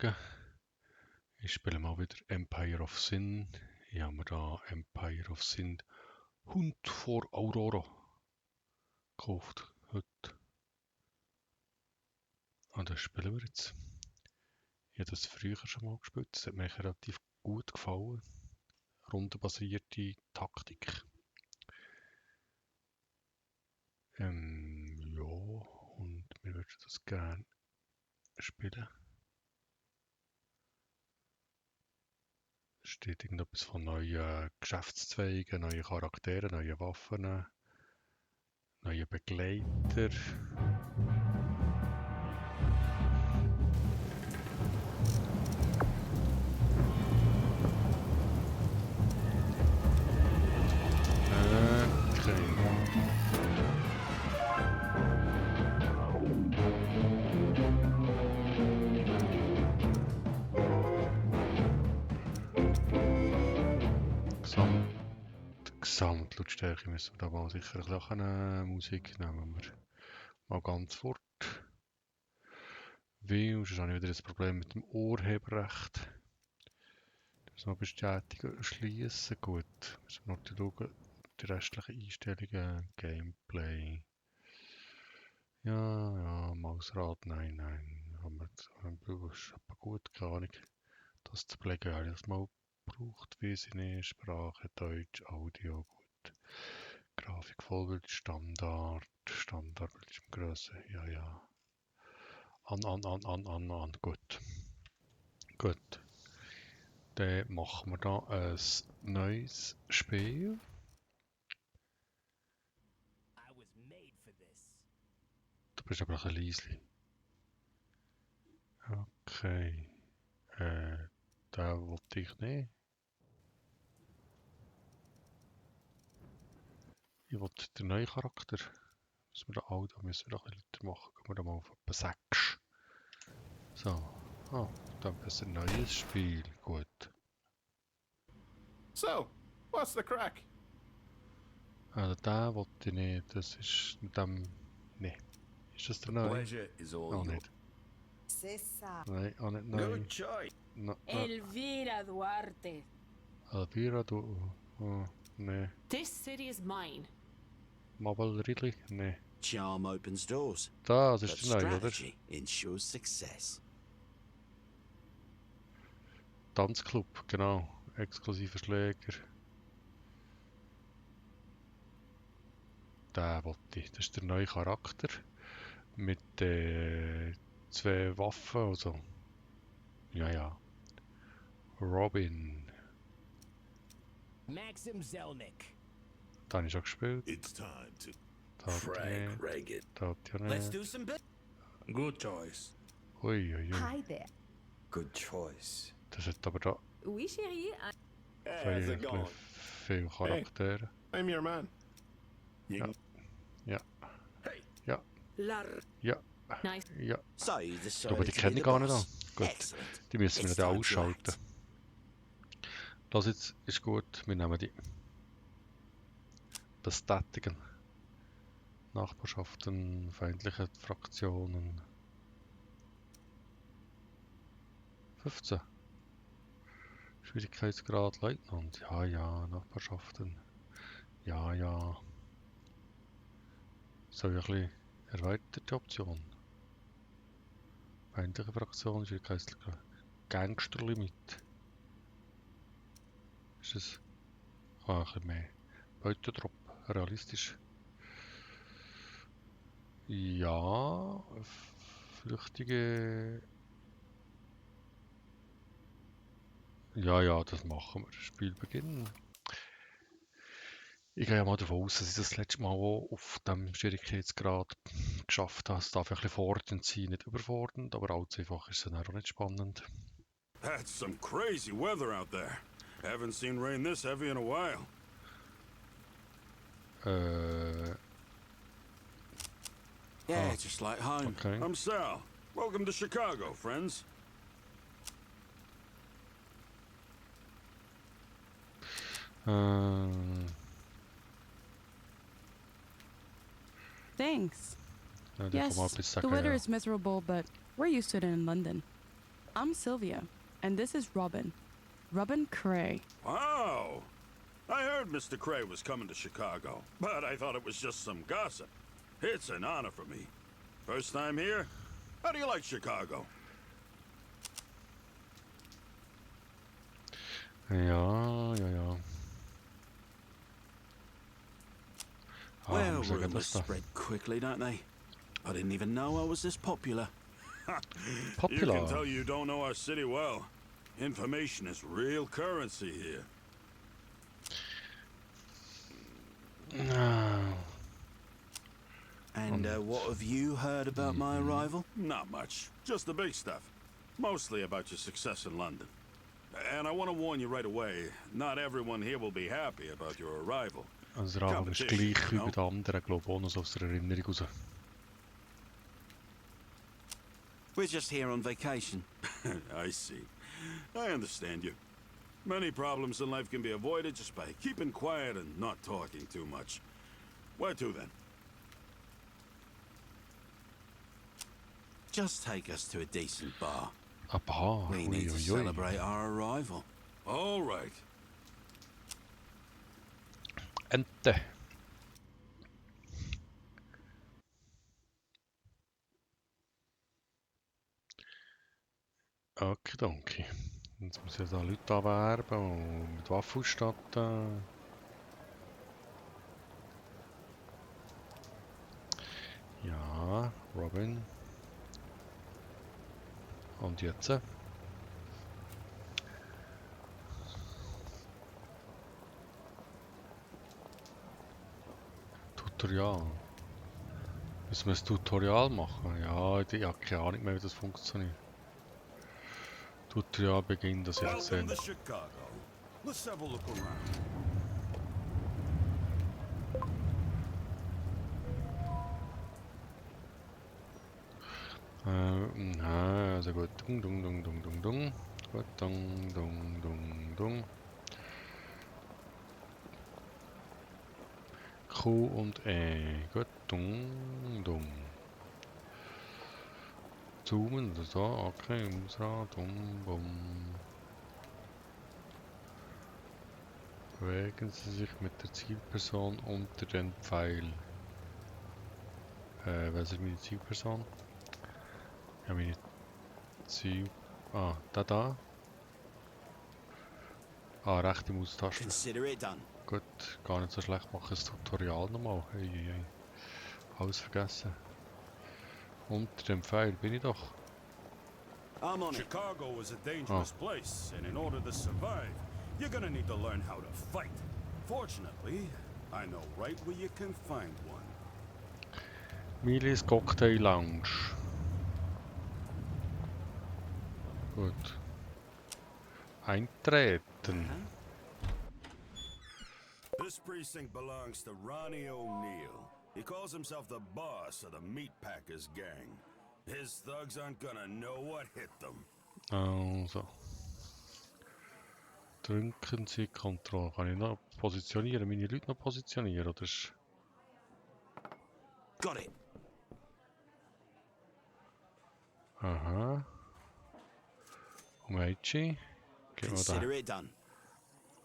Morgen. Ich spiele mal wieder Empire of Sin. Ich habe mir da Empire of Sin Hunt vor Aurora gekauft heute. Und das spielen wir jetzt. Ich habe das früher schon mal gespielt. Das hat mir relativ gut gefallen. Rundenbasierte Taktik. Ja, und wir würden das gerne spielen. Es steht irgendetwas von neuen Geschäftszweigen, neuen Charakteren, neuen Waffen, neuen Begleiter. Gesamtlautstärke müssen wir da mal sicher ein bisschen Musik nehmen wir mal ganz fort. Weil, sonst habe ich wieder das Problem mit dem Urheberrecht. Das noch bestätigen und schließen. Gut. Müssen wir noch schauen, die restlichen Einstellungen, Gameplay. Ja, Mausrad, nein. Haben wir ist aber gut, keine Ahnung. Das zu belegen, habe ich das mal gebraucht, weiß ich nicht. Sprache, Deutsch, Audio, gut. Grafik, Vollbild, Standard, Bildschirmgröße, ja. An, gut. Dann machen wir da ein neues Spiel. Du bist aber ein bisschen leise. Okay. Da wollte ich nicht. Ich wollte den neuen Charakter. Müssen wir da müssen wir da ein bisschen lauter machen. Gehen wir da mal auf etwa 6. So. Dann ist ein neues Spiel. Gut. So, what's the crack? Also da wollte ich nicht. Das ist mit dem... Nee. Ist das der neue? Pleasure is all Auch yours. nicht. César. Nein, auch nicht neu. Good choice. Elvira Duarte. Elvira, du... Oh, nee. This city is mine. Mobile Ridley? Nee. Charm opens doors, Das but ist der neue, oder? strategy ensures success. Tanzclub, genau. Exklusiver Schläger. Den wollte ich. Das ist der neue Charakter. Mit 2 Waffen, also. Ja. Robin. Maxim Zelnick. Da habe ich schon gespielt. It's time to Frank Reagan. Da hat ja Let's nicht. do some bit. good choice. Ui. Hi there. Good choice. Das hat aber da Oui, chérie. How's it going? viele Charaktere. I'm your man. You Ja. Hey. Lar. Nice. Ja. So you Aber decided die to kenne be ich the gar nicht an. boss. Gut. Excellent. Die müssen wir It's dann time to ausschalten. act. Das jetzt ist gut. Wir nehmen die. Bestätigen. Nachbarschaften, feindliche Fraktionen. 15. Schwierigkeitsgrad Leutnant. Ja, Nachbarschaften. Ja. So ein bisschen erweiterte Option. Feindliche Fraktion, Schwierigkeitsgrad. Gangsterlimit. Ist es ein bisschen mehr. Beutentrupp. Realistisch. Ja, flüchtige. Ja, das machen wir. Spielbeginn. Ich gehe ja mal davon aus, dass ich das letzte Mal auch auf dem Schwierigkeitsgrad geschafft habe. Es darf ein bisschen fordernd sein, nicht überfordernd, aber allzu einfach ist es dann auch nicht spannend. That's some crazy weather out there. Haven't seen rain this heavy in a while. Yeah, just like home. Okay. I'm Sal. Welcome to Chicago, friends. Thanks. Ja, Yes, kann mal etwas the sagen, weather ja. is miserable, but we're used to it in London. I'm Sylvia, and this is Robin. Robin Cray. Wow! I heard Mr. Cray was coming to Chicago, but I thought it was just some gossip. It's an honor for me. First time here? How do you like Chicago? Ja. Well, muss sagen, rumors das da. spread quickly, don't they? I didn't even know I was this popular. You Popular. can tell you don't know our city well. Information is real currency here. Ah, And what have you heard about my arrival? Not much. Just the big stuff. Mostly about your success in London. And I want to warn you right away, not everyone here will be happy about your arrival. also der Anfang ist gleich wie bei den anderen, glaube ich, auch noch aus der Erinnerung raus. We're just here on vacation. I see. I understand you. Many problems in life can be avoided just by keeping quiet and not talking too much. Where to then? Just take us to a decent bar. Ah, Bar. We need to Uiuiui. celebrate our arrival. All right. Ente. Okay, danke. Jetzt muss ich da Leute anwerben und mit Waffen ausstatten. Ja, Robin. Und jetzt? Tutorial. Müssen wir ein Tutorial machen? Ja, ich habe keine Ahnung mehr, wie das funktioniert. Tutorial beginnt, dass ich Welcome sehe. to Chicago. Let's have a look around. Also gut. Dung. Gut, dung. Q und E. Gut, dung. Zoomen oder so. Okay, Umsrad, bum. Bewegen Sie sich mit der Zielperson unter den Pfeil. Was ist meine Zielperson? Ja, meine Ziel... Ah, da. Ah, rechte Maustaste. Consider it done. Gut, gar nicht so schlecht. Mache das Tutorial nochmal. Hey. Alles vergessen. Unter dem Pfeil bin ich doch. I'm on it. Chicago is a dangerous place, and in order to survive, you're gonna need to learn how to fight. Fortunately, I know right where you can find one. Milis Cocktail Lounge. Gut. Eintreten. This precinct belongs to Ronnie O'Neill. He calls himself the boss of the Meatpackers gang. His thugs aren't gonna know what hit them. Also. Drücken Sie Control. Kann ich noch positionieren? Meine Leute noch positionieren? Oder ist... Got it. Aha. Und Mädchen? Gehen wir da. Consider it done.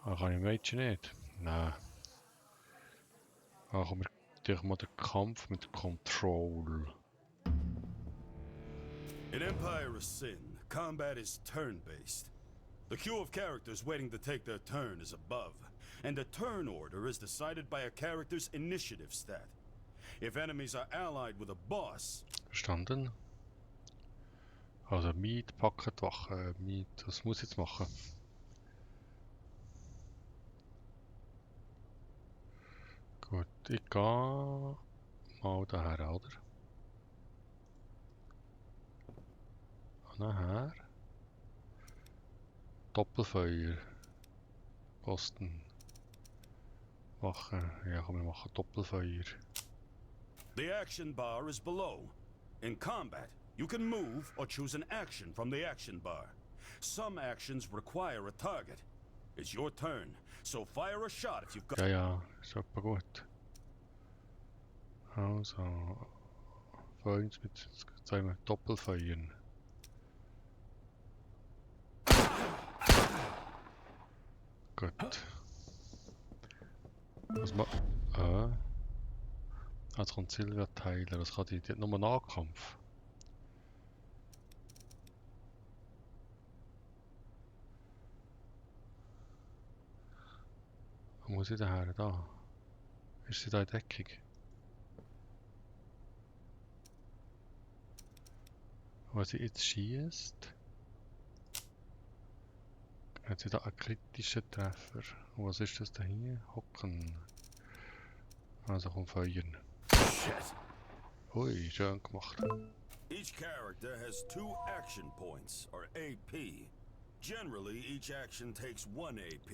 Ah, kann ich Mädchen nicht? Nein. Ah, komm, wir mal den Kampf mit Control. In Empire of Sin, combat is turn-based. The queue of characters waiting to take their turn is above, and the turn order is decided by a character's initiative stat. If enemies are allied with a boss, Verstanden? Also Meatpacketwache. Was muss ich jetzt machen? Gut, ich gehe mal daher, oder? Nachher. Doppelfeuer. Posten. Wache. Ja, komm, wir machen Doppelfeuer. the action bar is below. In combat, you can move or choose an action from the action bar. Some actions require a target. It's your turn, so fire a shot if you've got... Ja, ist etwa gut. Also. Feuer mit, sagen wir, Doppelfeuern. Gut. Was ma... Jetzt kommt Silvia Tyler. Was kann die? Die hat nur Nahkampf. Wo muss ich denn her? Da. Ist sie da in Deckung? Wenn sie jetzt schießt, hat sie da einen kritischen Treffer. Und was ist das da hier? Hocken. Also kommt Feuern. Shit. Ui, schön gemacht. Each character has 2 action points, or AP. Generally, each action takes 1 AP.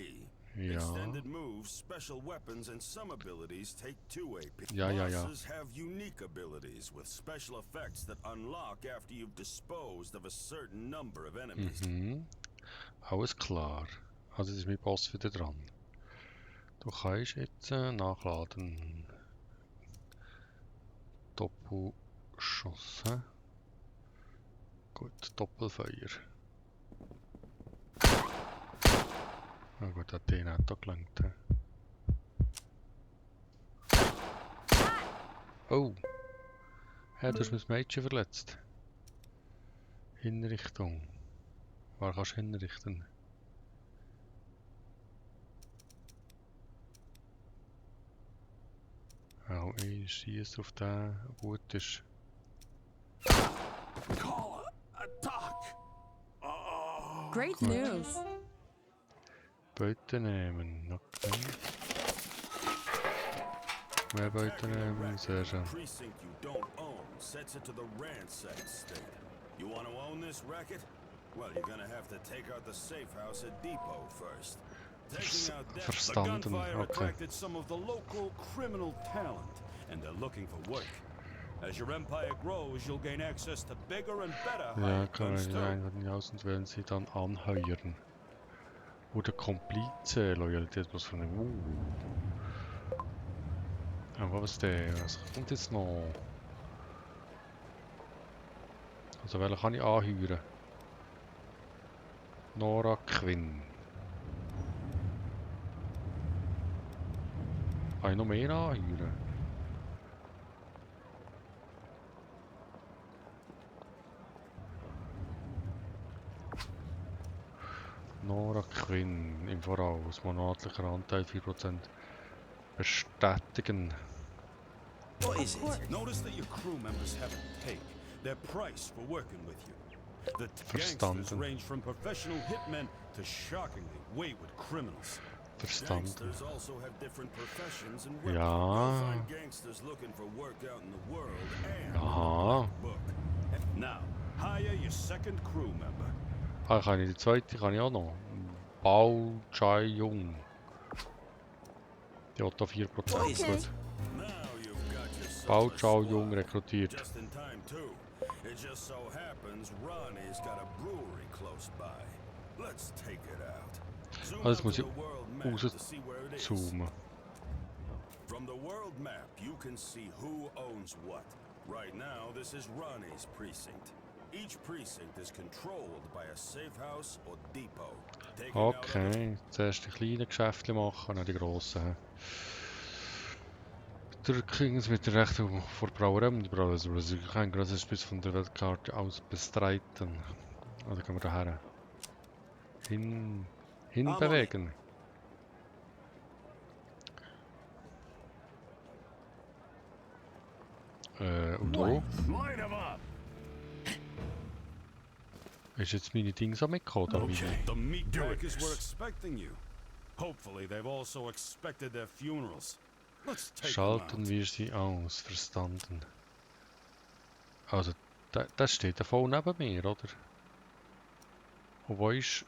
Ja. Extended moves, special weapons, and some abilities take 2 AP. Ja. Bosses have unique abilities with special effects that unlock after you've disposed of a certain number of enemies. Mhm. Alles klar. Also jetzt ist mein Boss wieder dran. Du kannst jetzt nachladen. Doppelschuss. Hä? Gut, Doppelfeuer. Na gut, hat den auch gelangt. Hä? Oh! Ja, du hast mein Mädchen verletzt. Hinrichtung. Waar kannst du hinrichten? Oh, ich schieße auf den, der gut ist. Call a doc. Oh. Great Gut. news. Beute nehmen, okay. Mehr Beute nehmen, sehr schön. Precinct you don't own sets it to the ransacked state. You want to own this racket? Well, you're gonna have to take out the safe house at Depot first. Taking out that, the Verstanden, gunfire okay. attracted some of the local criminal talent, and they're looking for work. As your empire grows, you'll gain access to bigger and better Ja, hired kann guns man too. einladen aus und wählen sie dann anheuern. Oder Komplize, Loyalität, was für eine Aber was der? Was kommt jetzt noch? Also welche kann ich anheuern? Nora Quinn. Kann ich noch mehr anheuern? Nora Quinn im Voraus, monatlicher Anteil 4%. Bestätigen. What is it? Notice that your crew members haven't paid their price for working with you. The gangsters Verstanden. range from professional hitmen to shockingly wayward criminals. Verstanden. Gangsters also have different professions and weapons. Ja. You'll find gangsters looking for work out in the world and Aha. in the Black Book. Now, hire your second crew member. Ah, kann ich die zweite kann ich auch noch. Bao Chai Jung. Die hat da 4%. What is Gut. it? Now you've got yourself Bao a Chao squad. Jung rekrutiert. Just in time too. It just so happens Ronnie's got a brewery close by. Let's take it out. Zoom Also out muss to ich the world map to see where it is. rauszoomen. From the world map, you can see who owns what. Right now, this is Ronnie's precinct. Each precinct is controlled by a safe house or depot. Taking out other Okay, zuerst die kleinen Geschäfte machen, dann die grossen. Der Kings mit der Rechte vor Brauerei und Brauerei, also kein grosses Spitz von der Weltkarte aus bestreiten. Also gehen wir da her. Hinbewegen. Und wo? Line 'em up. Ist jetzt meine Dings auch mitgekommen? Oder Okay, meine? the meatpackers were expecting you. Hopefully, they've also expected their funerals. Let's take them Schalten out. wir sie aus, verstanden. Also, das steht ja voll neben mir, oder? Und wo ist...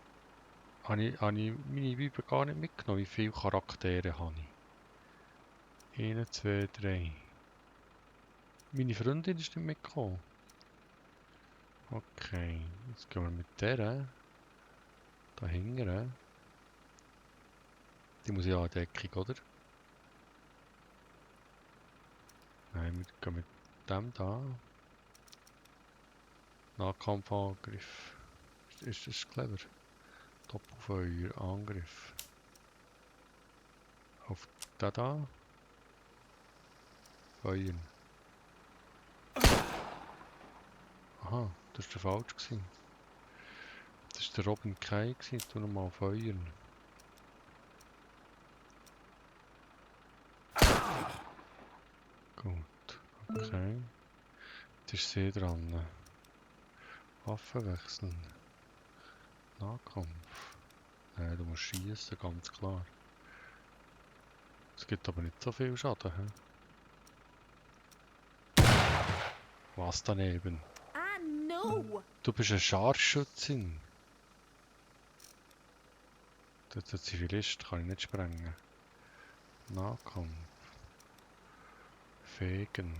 Habe ich meine Bibel gar nicht mitgenommen? Wie viele Charaktere habe ich? 1, 2, 3. Meine Freundin ist nicht mitgekommen. Okay, jetzt gehen wir mit der. Da hinten. Die muss ja an die Deckung, oder? Nein, wir gehen mit dem da. Nahkampfangriff. Ist das clever? Doppelfeuer, Angriff. Da. Feuern. Aha, das war der falsch gewesen. Das war der Robin Kay gewesen. Tu nochmal feuern. Gut, okay. Jetzt ist sie dran. Waffen wechseln. Nahkampf. Nein, du musst schießen, ganz klar. Es gibt aber nicht so viel Schaden. He? Was daneben? Ah, no! Du bist eine Scharfschützin. Das ist ein Zivilist, kann ich nicht sprengen. Nahkampf. Fegen.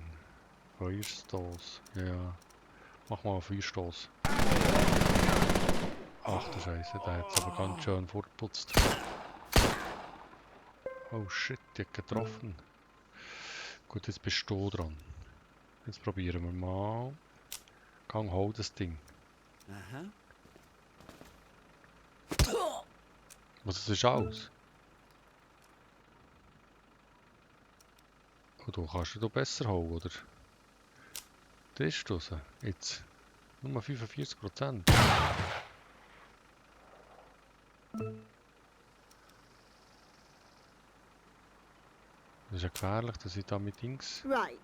Feuerstoß. Ja. Mach mal einen Feuerstoß. Ach du Scheiße, der hat es aber ganz schön vorgeputzt. Oh shit, die hat getroffen. Gut, jetzt bist du dran. Jetzt probieren wir mal. Gang, hol das Ding. Uh-huh. Was ist aus? Oh, du kannst du besser holen, oder? Das ist das. Jetzt. Nur 45%. Das ist ja gefährlich, dass ich da mit Dings. Right.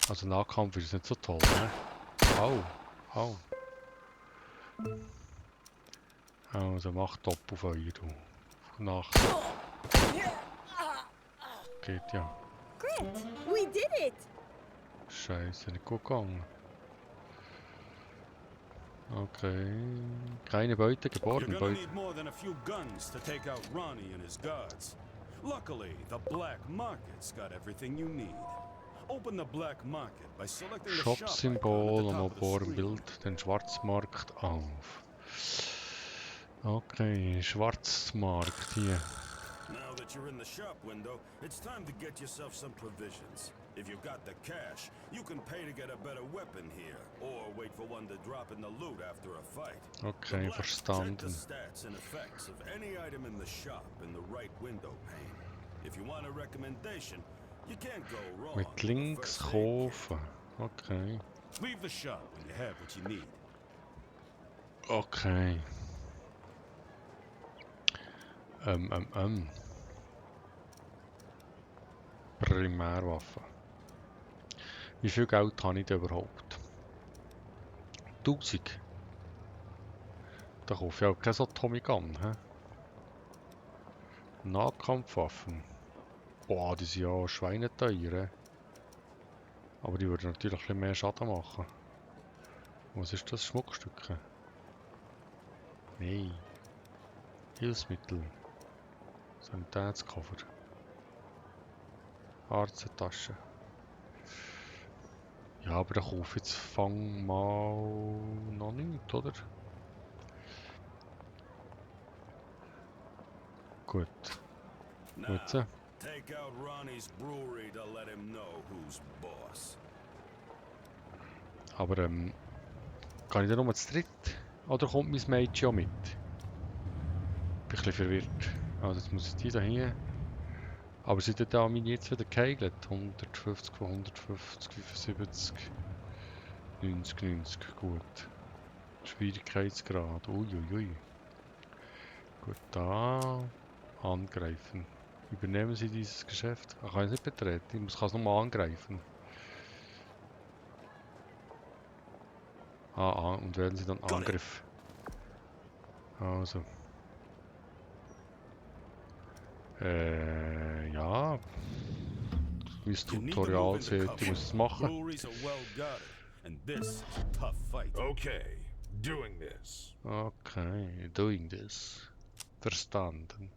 Also Nahkampf ist nicht so toll, ne? Au, au. Also mach Doppelfeuer, du. Nach. Geht ja. Grit, we did it! Scheiße, nicht gut gegangen. Okay. Keine Beute You're geborgen. gonna Beute. need more than a few guns to take out Ronnie and his guards. Luckily, the black market's got everything you need. Open the black market by selecting the shop icon Shop-Symbol at the und top of the oben screen. Bild den Schwarzmarkt auf. Okay, Schwarzmarkt hier. Now that you're in the shop window, it's time to get yourself some provisions. If you've got the cash, you can pay to get a better weapon here, or wait for one to drop in the loot after a fight. Okay, The blacks check the verstanden. stats and effects of any item in the shop in the right window pane. If you want a recommendation, you can't go wrong. Mit with a links first aid kit. kaufen. Okay. Leave the shop when you have what you need. Okay. Primärwaffe. Wie viel Geld habe ich denn überhaupt? 1000. Da kaufe ich auch keine so Tommy Gun, hä? Nahkampfwaffen. Boah, die sind ja schweineteuer, hä? Aber die würden natürlich ein bisschen mehr Schaden machen. Was ist das? Schmuckstücke? Nein. Hilfsmittel. Sanitätskoffer. Arzttasche. Ja, aber da kaufe ich jetzt fang mal noch nicht, oder? Gut. Now, Gut. take out Ronnie's brewery to let him know who's boss. Aber kann ich da nur zu dritt? Oder kommt mein Mädchen auch mit? Bin ein bisschen verwirrt. Also jetzt muss ich die da hier. Aber sind da meine jetzt wieder geheigelt? 150, 150, 75, 90, 90. Gut. Schwierigkeitsgrad. Uiuiui. Gut, da. Angreifen. Übernehmen Sie dieses Geschäft. Ich kann es nicht betreten. Ich kann es nochmal angreifen. Und wählen Sie dann Angriff. Also. Ja. Wie das You need to move Tutorial into sieht, cover. ich muss es machen. Breweries are well guarded, and this is a tough fight. Okay, doing this. Okay, doing this. Verstanden.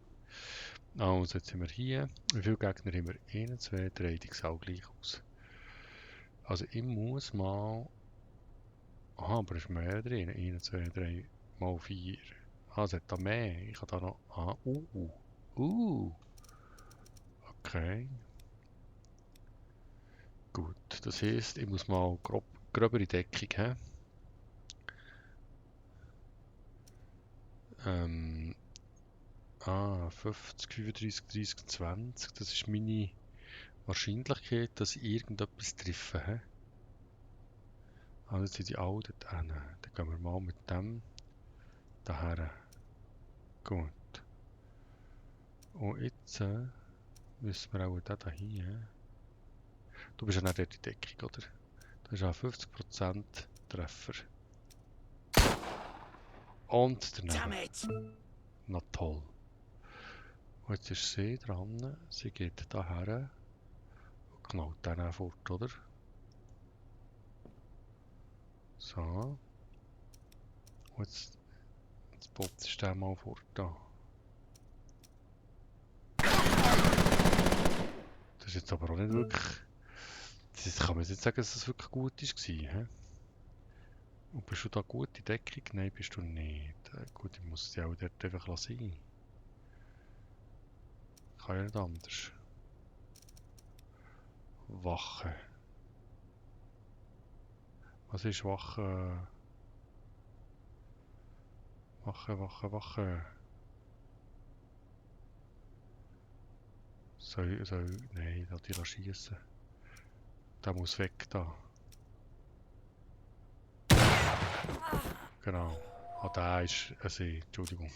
Also, jetzt sind wir hier. Wie viele Gegner haben wir? 1, 2, 3, die sehen auch gleich aus. Also, ich muss mal... Aha, aber es ist mehr drin. 1, 2, 3 mal 4. Ah, es hat da mehr. Ich kann da noch... Ah, Okay. Gut, das heisst, ich muss mal gröbere Deckung haben. Ah, 50, 35, 30, 20. Das ist meine Wahrscheinlichkeit, dass ich irgendetwas treffe. He? Also jetzt sind die alle dort hin. Dann gehen wir mal mit dem daher. Gut. Und jetzt müssen wir auch den hier. Du bist ja nicht dort in Deckung, oder? Du hast ja 50% Treffer. Und Damn daneben. it! Na toll. Und jetzt ist sie dran. Sie geht daher und knallt den auch fort, oder? So. Und jetzt putzt ich den mal fort da. Das ist jetzt aber auch nicht wirklich. Das kann man jetzt nicht sagen, dass es wirklich gut war. He? Und bist du da gut in Deckung? Nein, bist du nicht. Gut, ich muss sie auch dort einfach sein. Kann ja nicht anders. Wache. Was ist Wache? Wache. Nein, da die schießen. Der muss weg da. Genau. Ah, der ist ein See, Entschuldigung.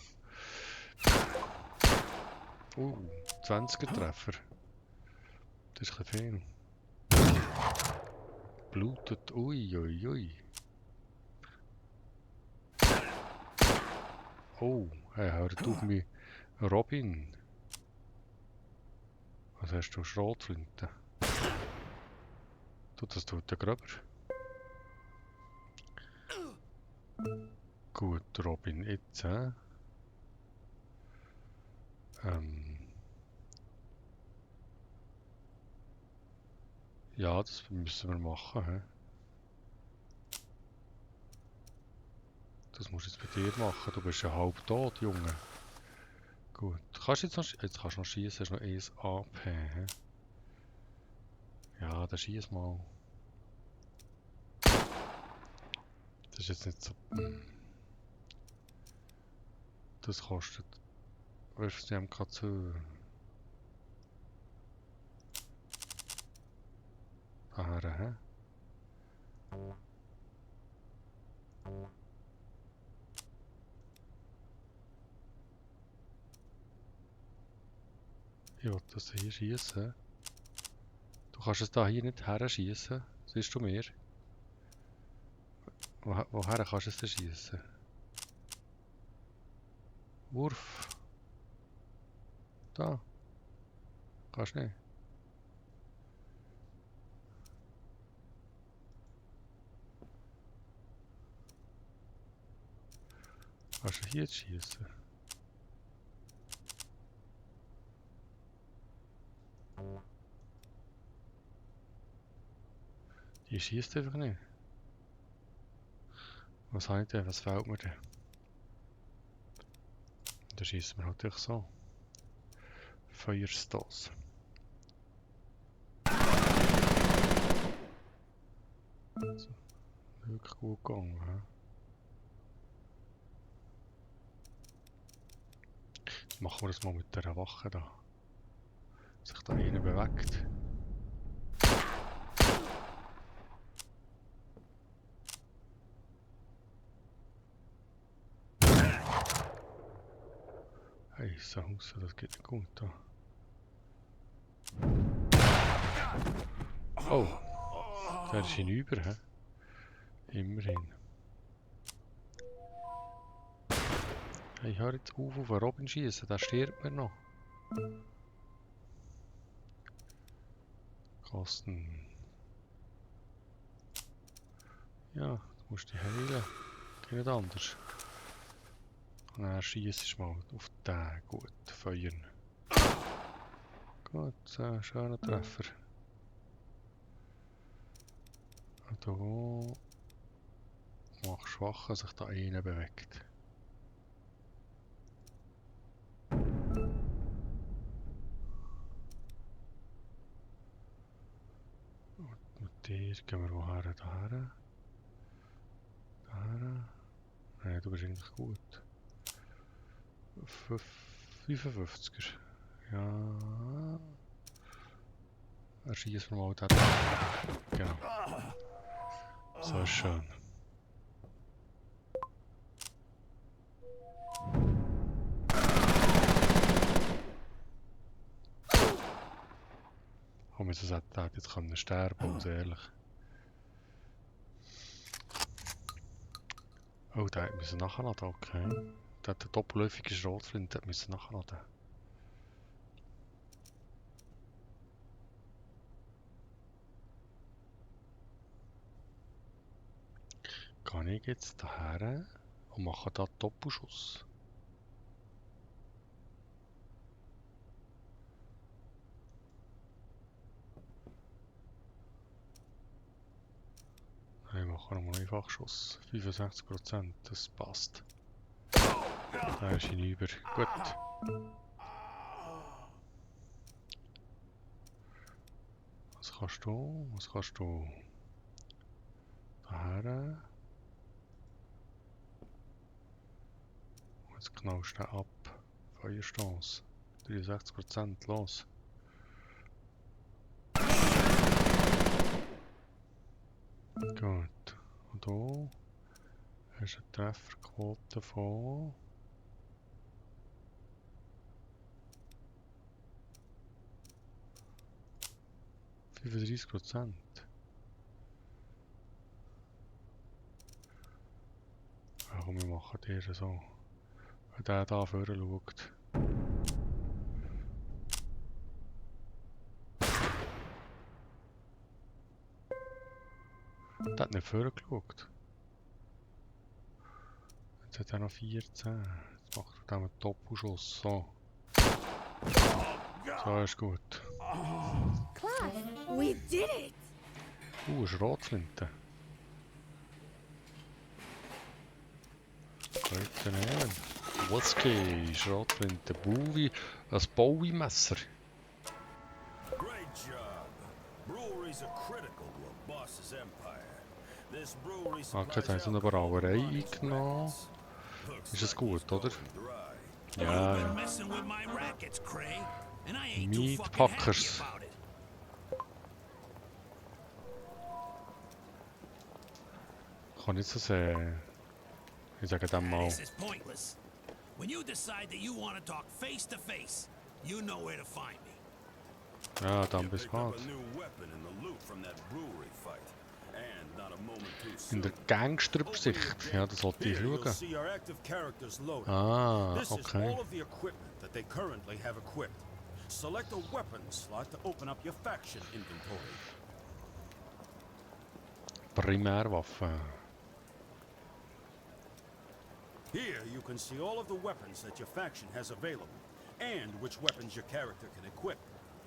20er Treffer. Das ist ein bisschen viel. Blutet, ui. Oh, hey, hört auf mich. Robin. Was hast du? Schrotflinte? Das tut der Gröber. Gut, Robin, jetzt, ja, das müssen wir machen, hä? Das musst du jetzt bei dir machen. Du bist ja halb tot, Junge. Gut. Kannst du jetzt kannst du noch schießen, hast noch 1 AP, hä? Ja, dann schieß mal. Das ist jetzt nicht so. Das kostet. Wirfst du die MK2? Daher, hä? Ich will das hier schießen. Du kannst es da hier nicht her schießen. Siehst du mir? Woher kannst du es denn schießen? Wurf. Da. Kannst nicht. Kannst du hier jetzt schießen? Die schießt einfach nicht. Was habe ich denn? Was fehlt mir denn? Da schießen wir natürlich so. Feuerstoß. So. Wirklich gut gegangen, hä? Jetzt machen wir das mal mit dieser Wache da. Sich da einer bewegt. Hey, so raus, das geht nicht gut da. Oh, der ist hinüber, hä? Immerhin. Hey, hör jetzt auf Robin schießen, der stirbt mir noch. Kosten. Ja, du musst dich heilen. Geht nicht anders. Und dann schießt du mal auf den. Gut, feuern. Gut, so, schöner Treffer. Und du machst schwach, dass sich da einer bewegt. Und mit dir gehen wir woher? Daher? Daher? Nein, du bist eigentlich gut. 55er. Ja. Erschießen wir mal den. Genau. So ist schön. Komm, jetzt hätte der jetzt können sterben, ganz ehrlich. Oh, der müssen nachladen, okay. Der hat eine doppelläufige Schrotflinte, der müssen nachladen. Gehe ich jetzt daher und mache da Doppelschuss. Ich mache nochmal einen Einfachschuss. 65%, das passt. Da ist hinüber. Gut. Was kannst du? Was kannst du? Daher. Jetzt knallst du den ab. Feuerstoß. 63%, los. Gut. Und da hast du eine Trefferquote von 35%. Ja, komm, wir machen dir so. Wenn der da vorne schaut. Der hat nicht vorne geschaut. Jetzt hat er noch 14. Jetzt macht er einen Doppelschuss. So. So ist gut. Class, we did it! Schrotflinte. Heute nehmen. Whisky, Schrotflinte, Bowie, ein Bowie-Messer. Great job. Breweries are critical to a boss's empire. This brewery Okay, da haben sie eine Brauerei eingenommen. Ist es gut, oder? Ja, ja. Messing with my rackets, Cray, and I ain't too fucking happy Meatpackers. about it. Kann ich das ich sage dem mal. This is pointless. When you decide that you want to talk face to face, you know where to find me. Ja, dann You bis picked up bald. a new weapon in the loot from that brewery fight. And not a moment too In soon. der Gangsterübersicht. Ja, das sollte ich Here you'll schauen. see our active characters loaded. Ah, This is okay. all of the equipment that they currently have equipped. Select a weapon slot to open up your faction inventory. Primärwaffe. Here you can see all of the weapons that your faction has available, and which weapons your character can equip.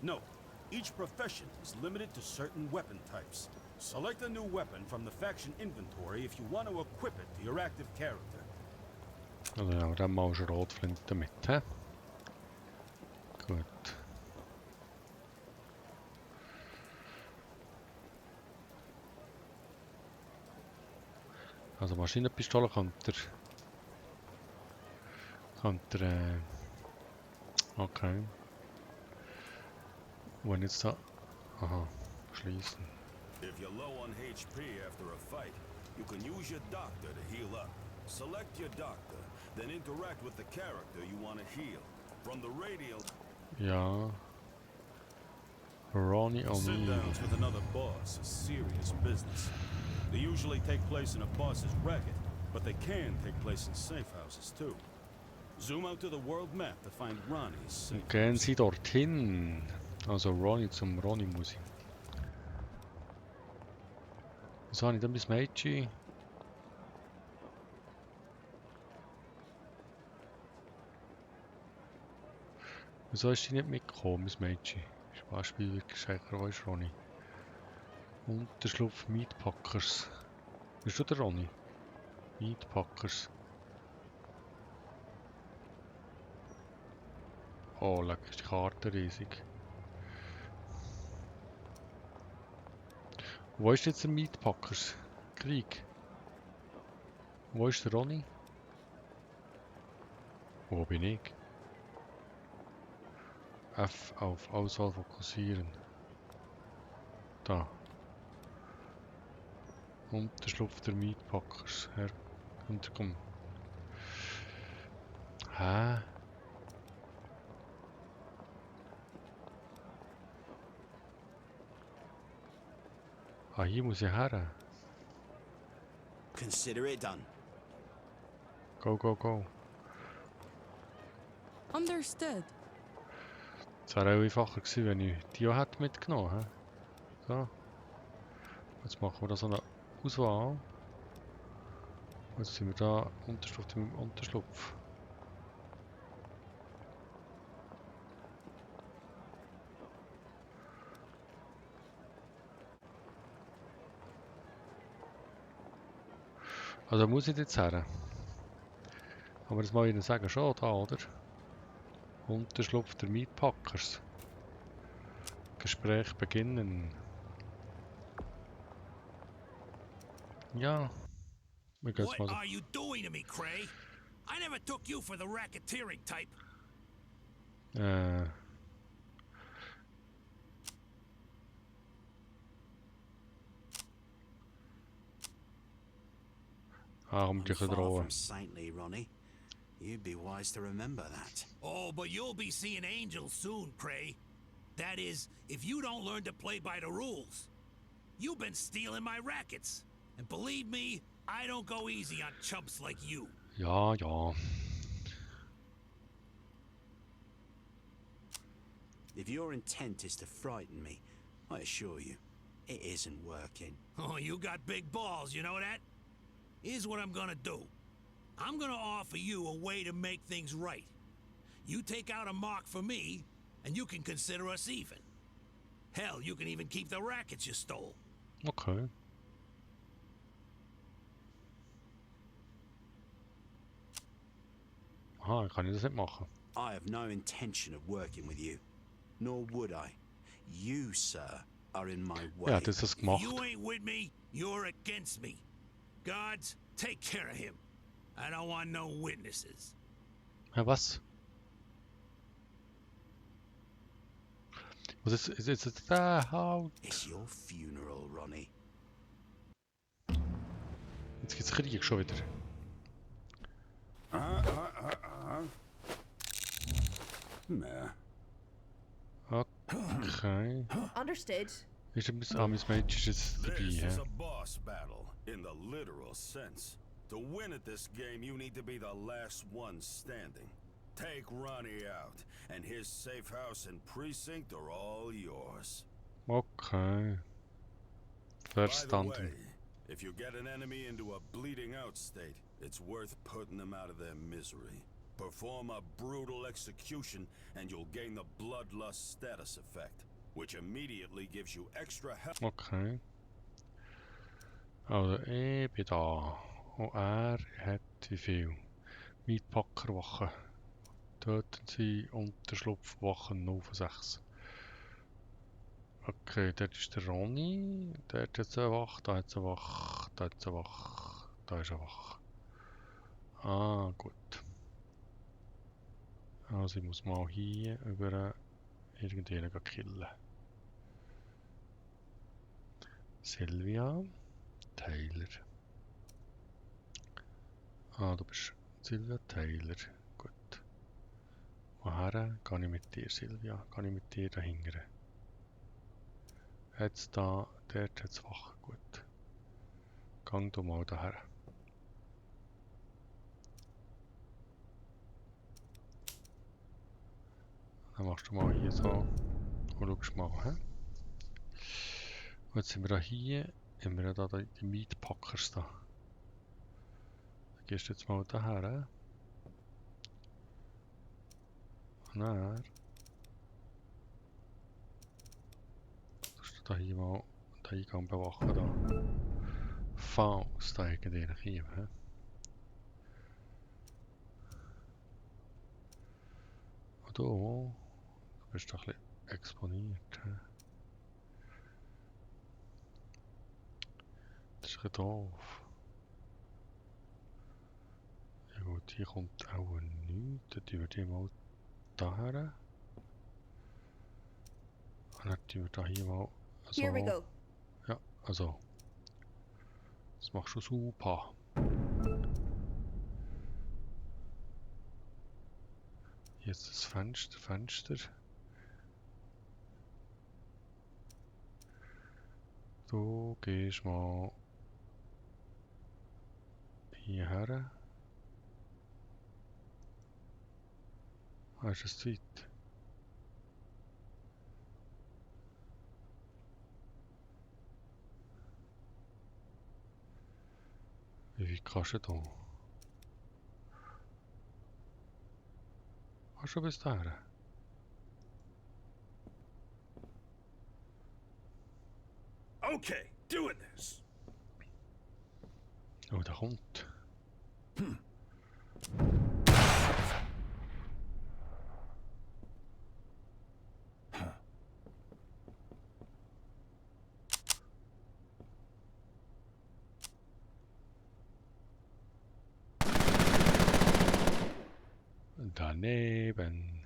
Note, each profession is limited to certain weapon types. Select a new weapon from the faction inventory if you want to equip it to your active character. Also nehmen wir dann mal Schrotflinte mit. He? Gut. Also Maschinenpistole okay. Wenn jetzt da... Aha, schließen. If you're low on HP after a fight, you can use your doctor to heal up. Select your doctor, then interact with the character you want to heal. From the radial, Ja. Ronnie O'Neill. sit-downs with another boss is serious business. They usually take place in a boss's racket, but they can take place in safe houses too. Zoom out to the world map to find Ronnie's safe Und gehen house. Sie dorthin. Also Ronnie, zum Ronnie muss ich. Was habe ich denn bis Mädchen? Wieso ist sie nicht mitgekommen, Miss Mädchen? Spiel wirklich sicher, wo ist Ronnie? Unterschlupf Meatpackers. Bist du der Ronnie? Meatpackers. Oh, leck, ist die Karte riesig. Wo ist jetzt der Meatpackers? Krieg. Wo ist der Ronnie? Wo bin ich? F auf Auswahl fokussieren. Da. Unterschlupf der Meatpackers. Hinterkommen. Hä? Ah, hier muss ich her. Consider it done. Go, go, go. Understood. Es wäre auch einfacher gewesen, wenn ich die auch hätte mitgenommen hätte. So. Jetzt machen wir da so eine Auswahl. Jetzt sind wir da Unterschlupf im Unterschlupf. Also muss ich jetzt her. Aber das muss ich Ihnen sagen, schon da, oder? Unterschlupf der Meatpackers. Gespräch beginnen. Ja. Wir gehen jetzt What mal so. are you doing to me, Cray? I never took you for the racketeering type. Um I'm dich far drohen. from saintly, Ronnie. You'd be wise to remember that. Oh, but you'll be seeing angels soon, Cray. That is, if you don't learn to play by the rules. You've been stealing my rackets. And believe me, I don't go easy on chumps like you. Ja, ja. If your intent is to frighten me, I assure you, it isn't working. Oh, you got big balls, you know that? Here's what I'm gonna do. I'm gonna offer you a way to make things right. You take out a mark for me, and you can consider us even. Hell, you can even keep the rackets you stole. Okay. Aha, kann ich das nicht machen. I have no intention of working with you. Nor would I. You, sir, are in my way. Ja, das ist das If gemacht. you ain't with me, you're against me. Guards, take care of him. I don't want no witnesses. Ja, was? Was ist da? It's your funeral, Ronnie. Jetzt gibt's Krieg schon wieder. Nah. Okay. Understood. Ist ein bisschen Miss Mage ist jetzt dabei, This is ja. a boss battle, in the literal sense. To win at this game, you need to be the last one standing. Take Ronnie out, and his safe house and precinct are all yours. Okay. By the Verstanden. way, if you get an enemy into a bleeding out state, it's worth putting them out of their misery. Perform a brutal execution, and you'll gain the Bloodlust status effect, which immediately gives you extra health. Okay. Also, ich bin da. Und er hat wie viel? Meatpackerwache. Töten Sie Unterschlupfwachen 0 von 6. Okay, dort ist der Ronny. Der hat jetzt eine Wache, da hat es eine Wache, da hat es eine Wache, da ist eine Wache. Ah, gut. Also ich muss mal hier über irgendjemanden killen. Sylvia. Taylor. Ah, du bist Sylvia Taylor. Gut. Woher gehe ich mit dir, Sylvia? Gehe ich mit dir dahinter? Jetzt da, dort hat es Wache. Gut. Gang du mal daher. Dann machst du mal hier so und schaust mal. He? Und jetzt sind wir da hier, haben wir da die Meatpackers da. Da gehst du jetzt mal daher. Und dann tust du da hier mal den Eingang bewachen. Da. Faust da irgendwie hier. He? Und du bist doch ein bisschen exponiert. He? Das ist ein bisschen doof. Ja gut, hier kommt auch nichts. Dann tun wir die mal daher. Dann tun wir da hier mal so. Here we go. Ja, also. Das machst du super. Jetzt das Fenster. Du gehst mal hierher. Ist es zu weit? Wie weit kannst du da? Kannst du bis dahin? Okay, doing this. Oh, der kommt. Daneben.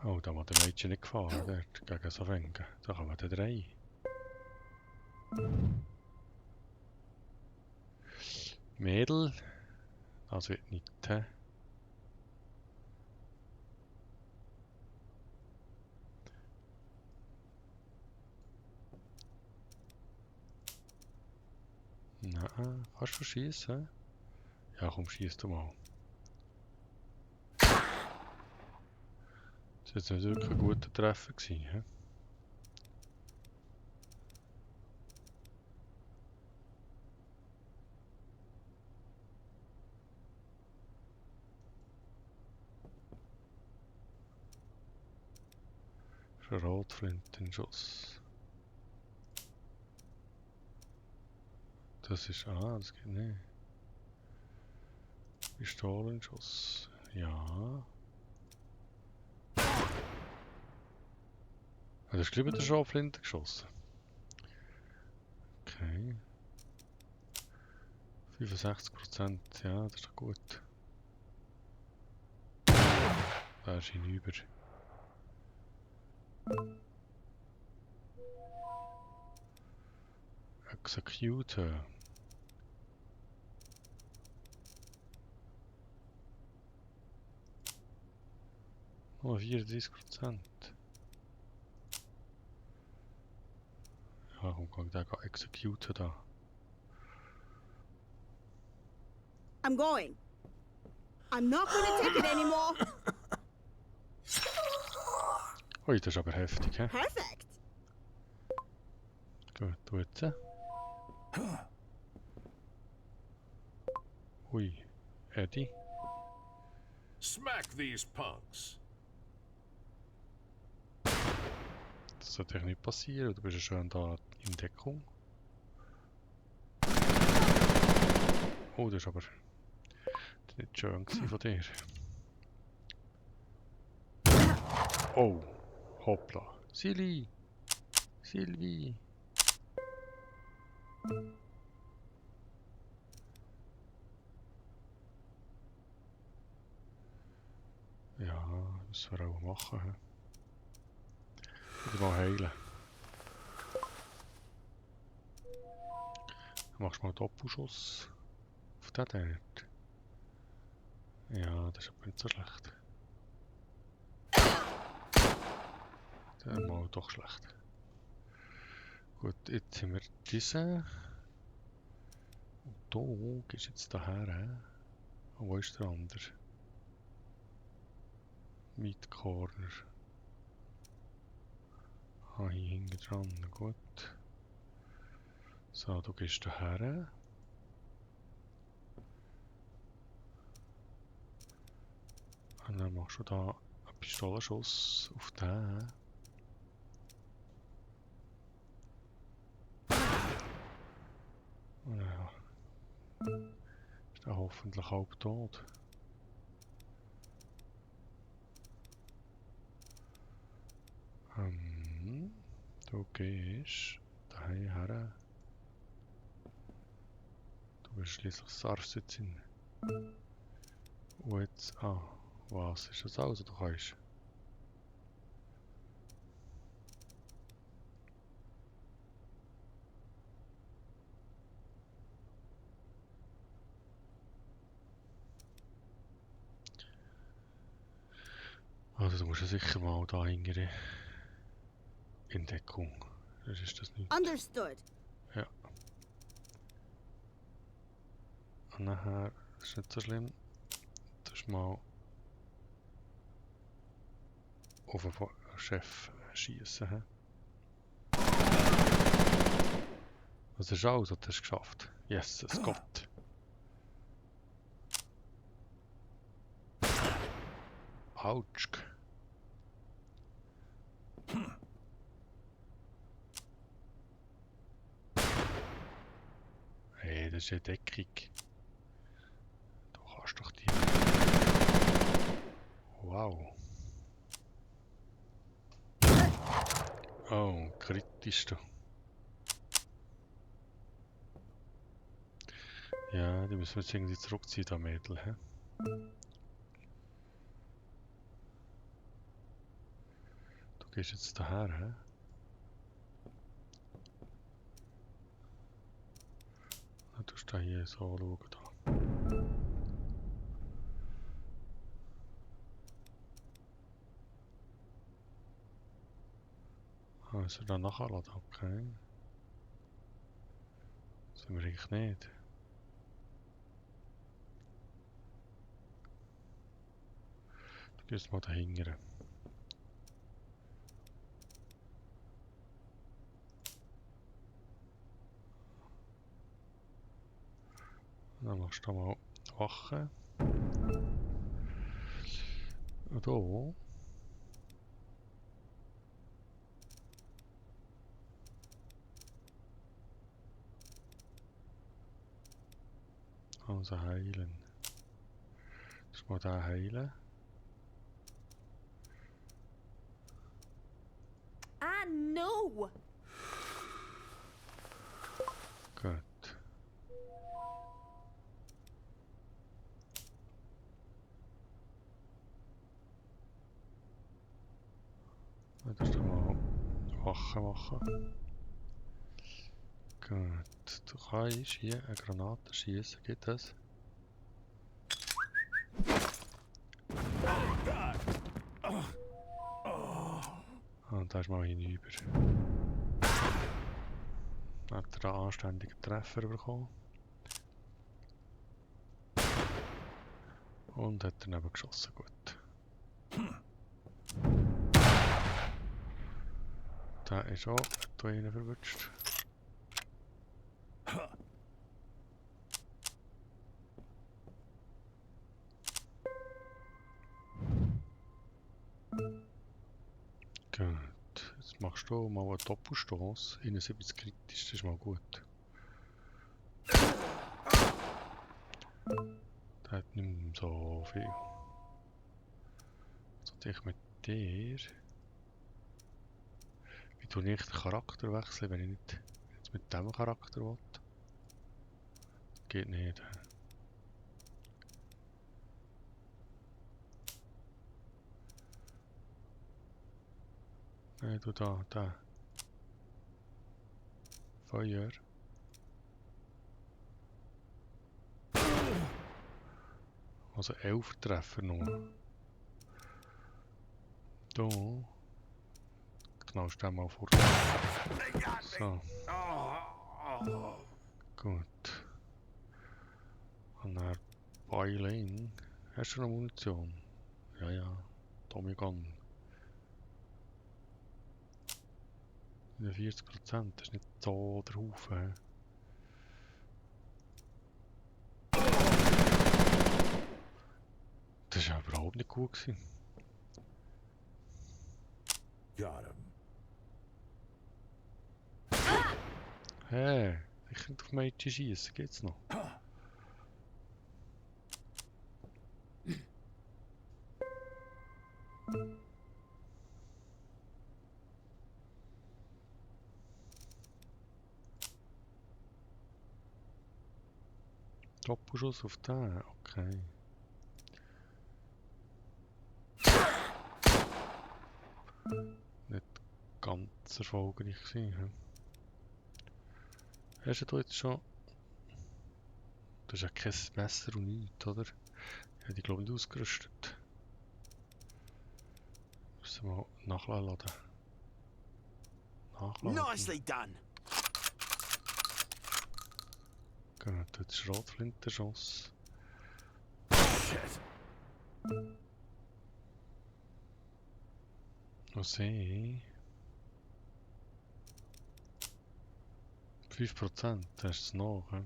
Oh, da war der Mädchen nicht gefahren, dort, gegen so Fänge. Da kann man dann rein. Mädel. Das wird nicht. Hä? Nein, kannst du schießen? Ja, komm, schieß du mal. Das war jetzt nicht wirklich ein guter Treffer gewesen, hä? Für Rotflintenschuss. Das ist. Ah, das geht nicht. Pistolenschuss. Ja. Ah, das ist gleich mit der Schrotflinte geschossen. Okay. 65%, ja, das ist doch gut. Da ist hinüber. Executor. Nur 34%. Ja, warum kann ich da gar Executor da? I'm going. I'm not gonna take it anymore. Ui, das ist aber heftig, hä? Perfect. Gut, du jetzt. Ui, Eddie. Smack these punks. Das sollte eigentlich nicht passieren, du bist ja schon da in Deckung. Oh, das ist aber nicht schön von dir. Oh, hoppla. Silly! Sylvie! Ja, das wir auch machen. He. Wieder mal heilen. Dann machst du mal einen Doppelschuss auf den dort. Ja, das ist aber nicht so schlecht. Dann mal doch schlecht. Gut, jetzt haben wir diesen. Und da gehst du jetzt daher. Und wo ist der andere? Mid Corner. Ah, hier hinten dran, gut. So, du gehst daher. Und dann machst du da einen Pistolenschuss auf den. Ja. Ist der hoffentlich halb tot. Du gehst daheim her. Du bist schließlich Sarfsitzin. Und jetzt, was ist das also? Du kannst. Also du musst ja sicher mal da hingere in Deckung. Das ist das nicht. Understood. Ja. Und nachher, das ist nicht so schlimm. Das ist mal auf den Chef schießen. He? Das ist alles, was du hast geschafft. Yes, es geht. Autsch. Hey, das ist eine Deckung. Du kannst doch die... Wow. Oh, kritisch du. Ja, die müssen wir jetzt irgendwie zurückziehen, da Mädel. He? Du gehst jetzt daher, hä? Du tust da hier so schauen. Da. Ah, ist er da nachgeladen? Okay. Sind wir eigentlich nicht. Du gehst mal dahinter. Dann machst du da mal Wache. Und da. Also heilen. Das mal da heilen. Ah, no! Gut. Dann musst du mal Wache machen. Gut. Du kannst hier eine Granate schießen. Geht das? Und da ist mal hinüber. Hat er da anständigen Treffer bekommen. Und hat daneben geschossen, gut. Da ist auch, hat da einen verwünscht. Gut, jetzt machst du mal einen Doppelstoß. 71 kritisch, das ist mal gut. Der hat nicht mehr so viel. Was soll ich mit dir? Wie tue ich den Charakter wechseln, wenn ich nicht jetzt mit dem Charakter will? Geht nicht. Nein, du da. Feuer. Also 11 Treffer nur. Da. Knallst du mal vor. So. Gut. Und dann Beiling. Hast du noch Munition? Ja. Tommy Gun. 40%, das ist nicht so der Haufen. Das war überhaupt nicht gut gewesen. Got him. Hey, ich könnte auf Mädchen schießen, geht's noch? Doppelschuss auf den, okay. Nicht ganz erfolgreich gewesen. Hm? Hast du jetzt schon... Das ist ja kein Messer und nichts, oder? Ich hätte glaube nicht ausgerüstet. Müssen wir nachladen. Nicely done. Gut, jetzt Schrotflintenschuss. Shit. Noch sehe 5%, das ist es noch. He?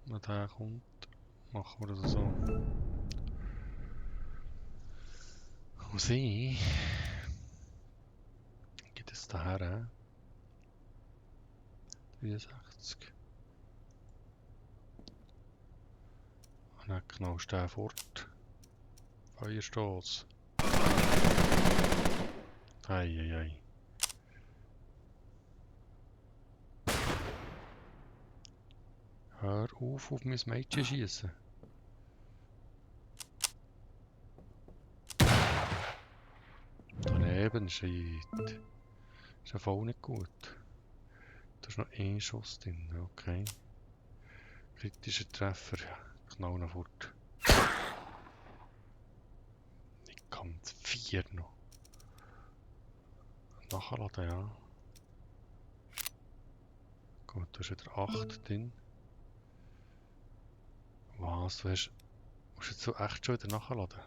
Wenn der kommt, machen wir das so. Und sie gibt es daher 63. Und dann knallst du den fort. Feuerstoß. Eieiei. Hör auf mein Mädchen schießen. Daneben steht. Ist ja voll nicht gut. Da ist noch ein Schuss drin, okay. Kritischer Treffer. Knall noch fort. Ich kann 4 noch. Nachladen, ja. Gut, da ist wieder 8 drin. Was, du musst jetzt so echt schon wieder nachladen?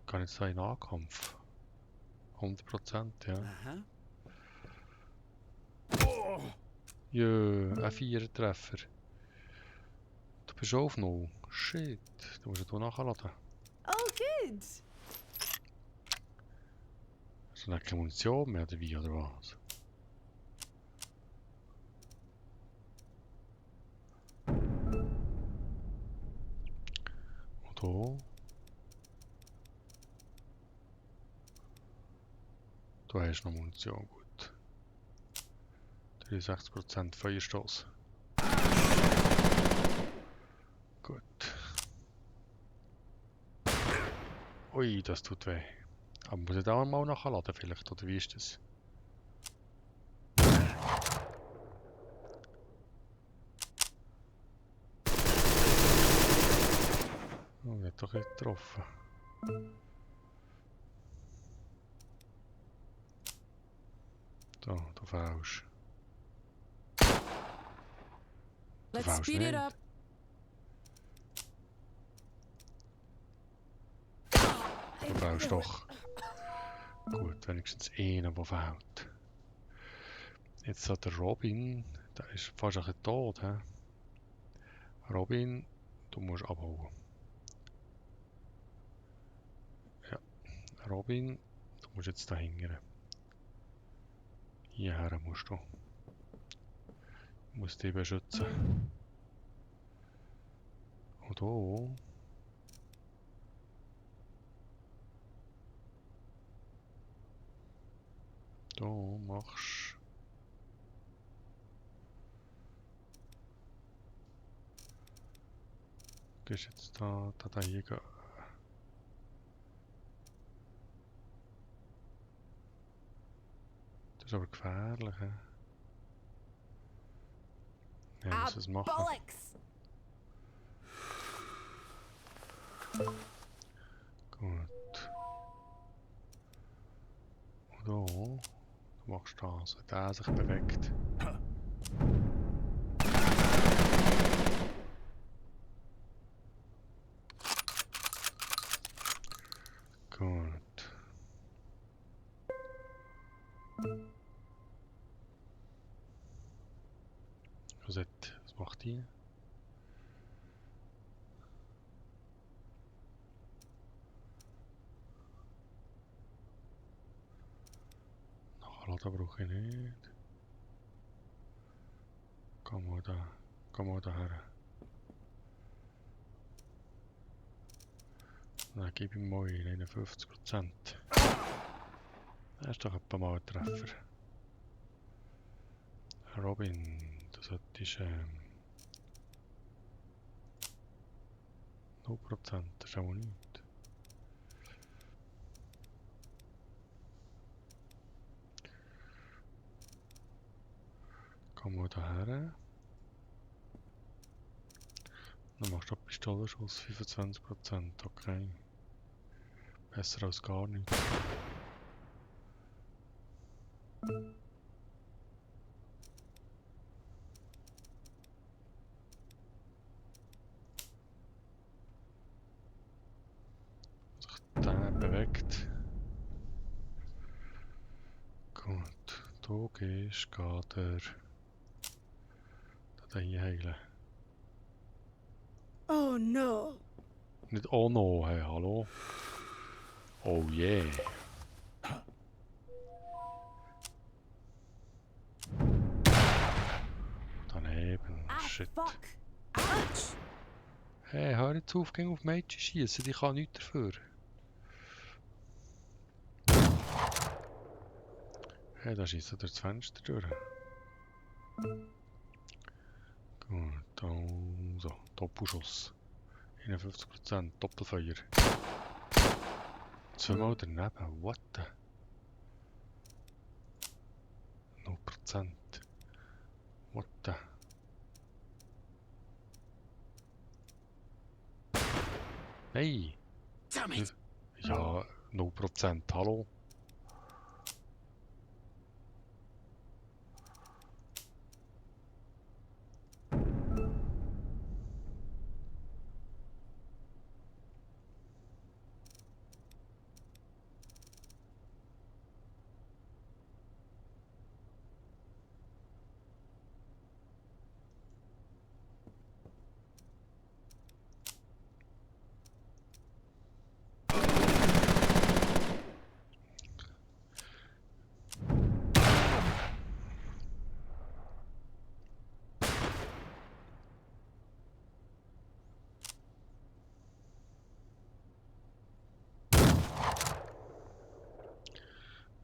Kann jetzt sein Nahkampf. 100%, ja. Aha. Jö, ein 4er-Treffer. Du bist schon auf 0. Shit, du musst ja hier nachladen. Oh, good. Hast du keine Munition mehr oder wie, oder was? Und hier? Du hast noch Munition, gut. 63% Feuerstoß. Gut. Ui, das tut weh. Aber muss ich da mal nachladen vielleicht, oder wie ist das? Oh, wird doch nicht getroffen. Da, du fällst. Let's fällst speed it nicht. up. Du fällst doch. Gut, wenigstens einer, der fällt. Jetzt hat der Robin, der ist fast ein bisschen tot, hä? Robin, du musst abhauen. Ja, Robin, du musst jetzt da hingern. Hierher musst du. Du musst dich beschützen. Und hier. Da machst du. Gehst jetzt da hier gehen. Das ist aber gefährlich, hä? Ja, muss es machen. Bollocks. Gut. Und da, du machst das, wenn der sich bewegt. Gut. Was macht die? Nachladen brauche ich nicht. Komm mal da her. Dann gebe ich mal 51%. Das ist doch etwa mal ein Treffer. Robin, du solltest 0%, das ist auch nichts. Kommen wir daher. Dann machst du Pistolenschuss 25%, okay. Besser als gar nichts. Der bewegt. Gut, du gehst, geht der hier heilen. Oh no. Nicht oh no, hey, hallo? Oh yeah. Daneben, shit. Fuck. Ouch. Hey, hör jetzt auf, geh auf Mädchen schießen, ich kann nichts dafür. Hey, da schießt er durchs Fenster durch. Gut, also, Doppelschuss. 51%, Doppelfeuer. Zweimal daneben, what the? 0%. What the? Nein! Damn it! Ja, 0%, hallo?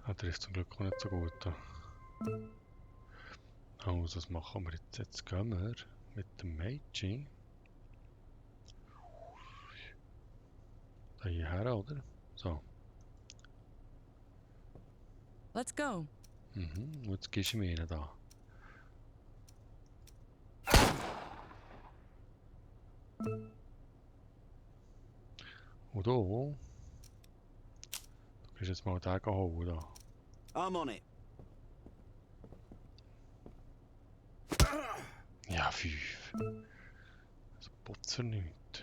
Ah, der ist zum Glück auch nicht so gut. Also, was machen wir jetzt? Jetzt gehen wir mit dem Mädchen da hierher, oder? So. Let's go. Mhm, und jetzt gehst du mir rein da. Und da, du gehst jetzt mal den holen da. I'm on it. Ja, 5. Das putzt für nichts.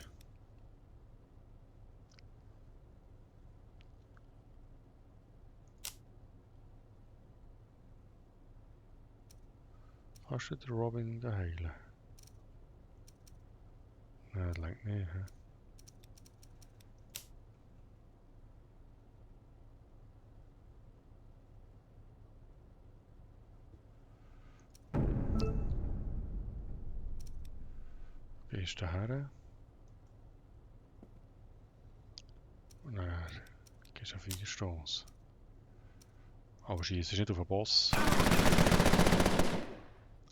Hast du den Robin da heilen? Nein, das reicht nicht. He? Gehst du her? Und dann gehst du auf 4 Stoss. Aber schießt nicht auf den Boss.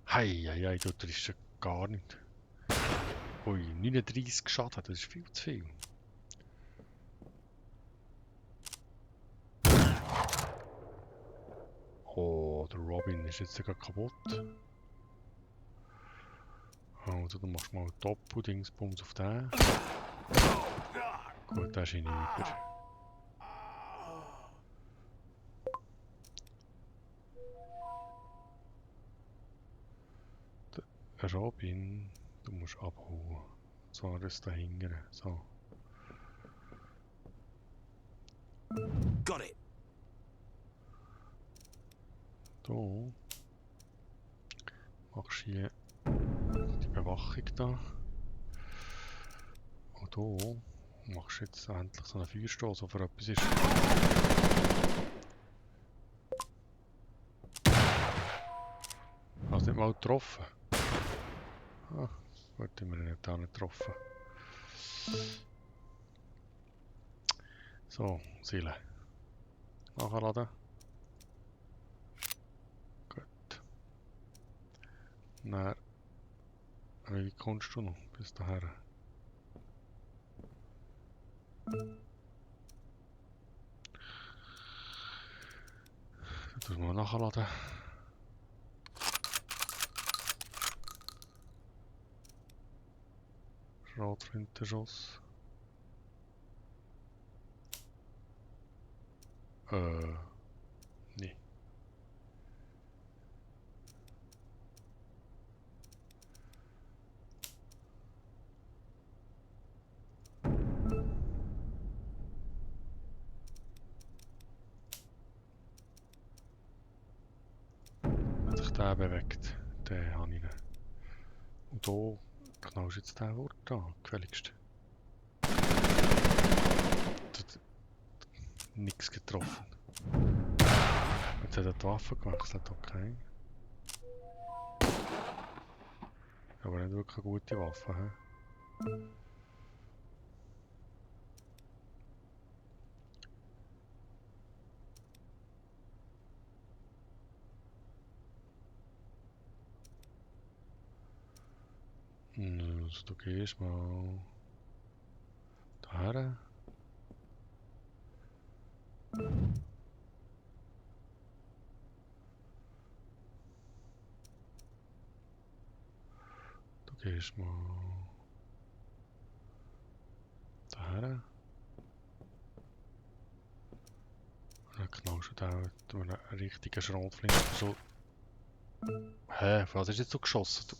Hei, du triffst ja gar nicht. Ui, 39 Schaden, das ist viel zu viel. Oh, der Robin ist jetzt sogar kaputt. Also, dann machst du mal Doppel-Dingsbums auf den. Gut, der ist hinüber. Der Robin, du musst abhauen. So, das da hinten. So. Got it. Du machst hier die Bewachung da. Und du machst jetzt endlich so einen Feuerstoß, wo für etwas ist. Hast du nicht mal getroffen? Ah, gut, haben wir ihn nicht auch nicht getroffen. So, Seele. Nachladen. Gut. Dann, wie kommst du noch bis daher? Das muss man nachladen. Schrotflintenschuss. Nee. Wenn sich der bewegt, den habe ich ihn. Und hier knallst du jetzt den Ort an, gefälligst. Nichts getroffen. Jetzt hat er die Waffe gewechselt, okay. Aber nicht wirklich eine gute Waffe, hä? Also du gehst mal daher. Du gehst mal daher. Und dann knallst du da durch einen richtigen Schrotflinte so. Hä, was ist jetzt so geschossen?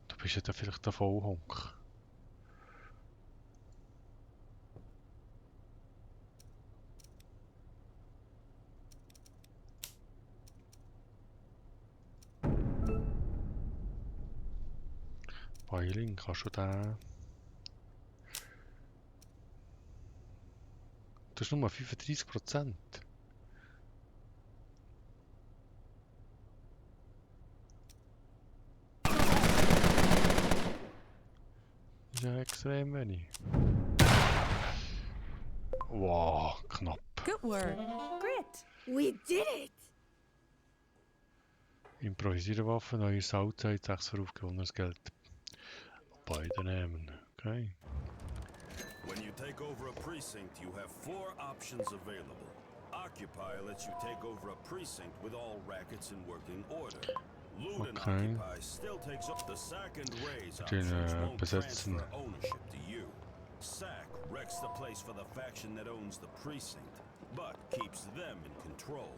Du bist ja dann vielleicht der Vollhonk. Beiling, kannst du den... Das ist nur 35%. Das ist ja extrem wenig. Wow, knapp. Good work. Grit. We did it. Improvisierte Waffe, neue Salzzeit, 6 für aufgewonnenes Geld. Beide nehmen, okay. When you take over a precinct, you have 4 options available. Occupy lets you take over a precinct with all rackets in working order. Loot and Okay. Occupy still takes up the Sack and Raise Den, options won't besetzen. transfer ownership to you. Sack wrecks the place for the faction that owns the precinct, but keeps them in control.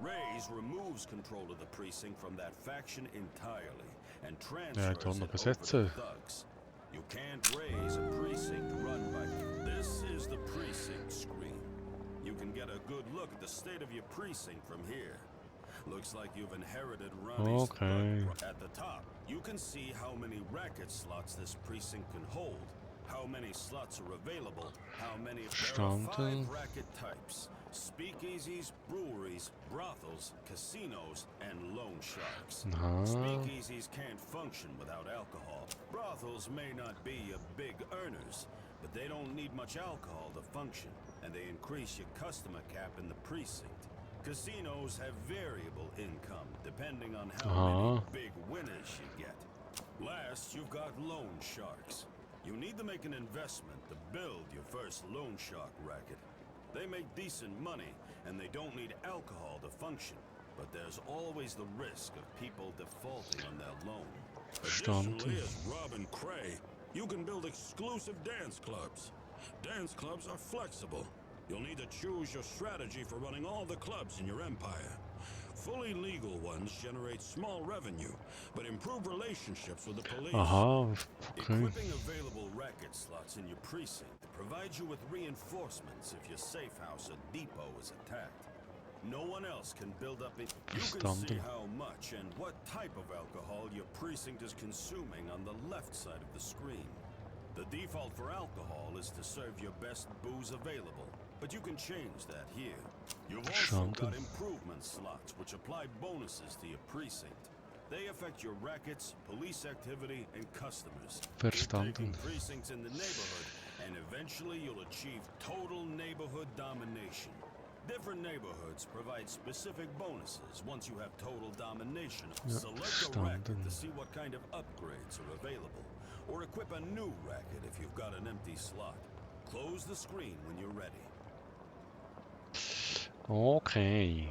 Raise removes control of the precinct from that faction entirely and transfers it dann noch over to besetzen. thugs. You can't raise a precinct run by... This is the precinct screen. You can get a good look at the state of your precinct from here. Looks like you've inherited Ronnie's Okay. blood. At the top, you can see how many racket slots this precinct can hold, how many slots are available, how many... There are 5 Verstanden. racket types. Speakeasies, breweries, brothels, casinos, and loan sharks. Aha. Speakeasies can't function without alcohol. Brothels may not be big earners, but they don't need much alcohol to function, and they increase your customer cap in the precinct. Casinos have variable income depending on how many big winners you get. Last, you've got loan sharks. You need to make an investment to build your first loan shark racket. They make decent money, and they don't need alcohol to function. But there's always the risk of people defaulting on their loan. Verstanden. As Robin Cray, you can build exclusive dance clubs. Dance clubs are flexible. You'll need to choose your strategy for running all the clubs in your empire. Fully legal ones generate small revenue, but improve relationships with the police. Aha, okay. Equipping available racket slots in your precinct provides you with reinforcements if your safe house or depot is attacked. No one else can build up it. You can see Verstanden. how much and what type of alcohol your precinct is consuming on the left side of the screen. The default for alcohol is to serve your best booze available, but you can change that here. You've also Verstanden. got improvement slots which apply bonuses to your precinct. They affect your rackets, police activity, and customers. Verstanden. Taking precincts in the neighborhood, and eventually you'll achieve total neighborhood domination. Different neighborhoods provide specific bonuses once you have total domination. Select a racket to see what kind of upgrades are available, or equip a new racket if you've got an empty slot. Close the screen when you're ready. Okay.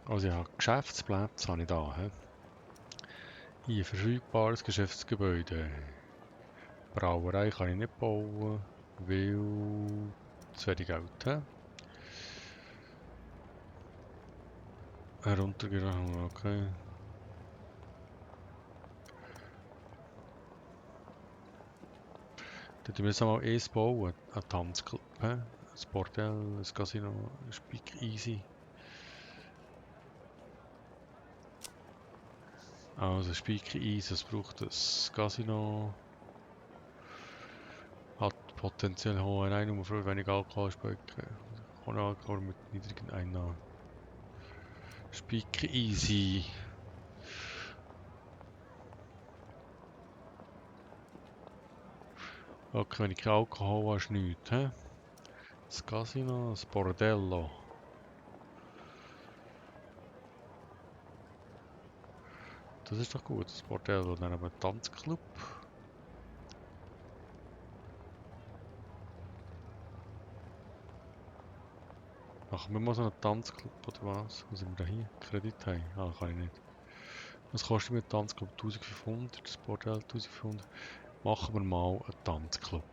Also ich habe Geschäftsplätze habe ich da. He? Hier verfügbares Geschäftsgebäude. Brauerei kann ich nicht bauen, weil zu wenig Geld. He? Heruntergeladen, okay. Dann müssen wir jetzt mal eins bauen. Ein Tanzclub, ein Bordell, ein Casino, ein Speak Easy. Also Speak Easy, es braucht ein Casino. Hat potenziell hohe Einnahme für wenig Alkoholspeicher. Ohne Alkohol mit niedrigen Einnahmen. Speak Easy. Okay, wenn ich kein Alkohol habe, ist nichts. He? Das Casino, das Bordello. Das ist doch gut, das Bordello. Dann haben wir einen Tanzclub. Machen wir mal so einen Tanzclub oder was? Was sind wir da hier? Kredit haben? Ah, kann ich nicht. Was kostet mir ein Tanzclub? 1500, das Bordell 1500. Machen wir mal einen Tanzclub.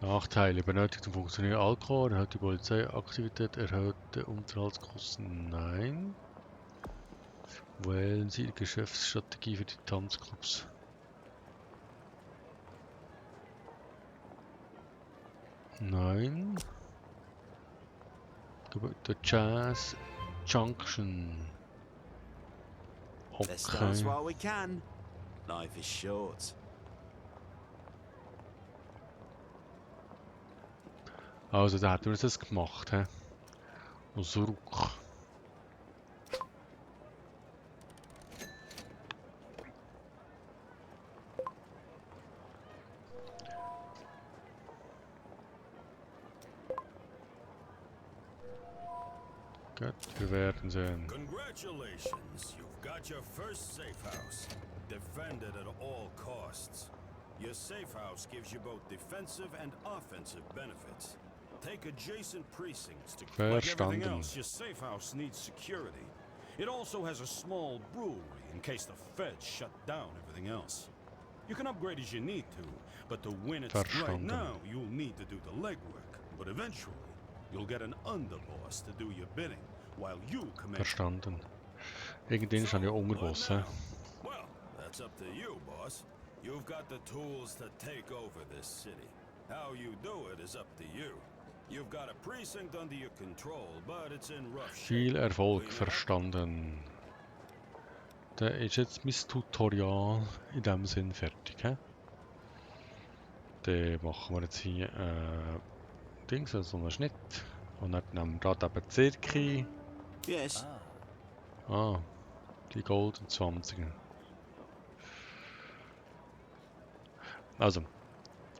Nachteile. Benötigt und funktioniert Alkohol, erhöht die Polizeiaktivität, erhöhte Unterhaltskosten. Nein. Wählen Sie die Geschäftsstrategie für die Tanzclubs. Nein. Der Jazz Junction. Let's dance Okay. while we can. Life is short. Also da hätten wir das gemacht, hä? Aus Ruck. Gut, wir werden sehen. Congratulations, you've got your first safe house. Defend it at all costs. Your safe house gives you both defensive and offensive benefits. Take adjacent precincts to like everything Verstanden. else, your safe house needs security. It also has a small brewery in case the feds shut down everything else. You can upgrade as you need to, but to win it right Verstanden. now, you'll need to do the legwork. But eventually, you'll get an underboss to do your bidding, while you command. Verstanden. Irgendwann ist er ja Unterboss, hä? Well, that's up to you, boss. You've got the tools to take over this city. How you do it is up to you. You've got a precinct under your control, but it's in rough shape. Viel Erfolg, Clean it up. verstanden. Dann ist jetzt mein Tutorial in dem Sinn fertig, hä? Dann machen wir jetzt hier Dings, also einen Schnitt. Und dann nehmen wir gerade eben Zirki. Yes. Ah, die Golden 20er. Also,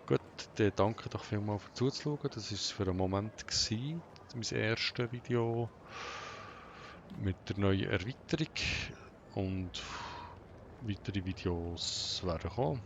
gut, dann danke doch vielmals für zuzuschauen. Das war es für einen Moment gewesen, mein erstes Video mit der neuen Erweiterung. Und weitere Videos werden kommen.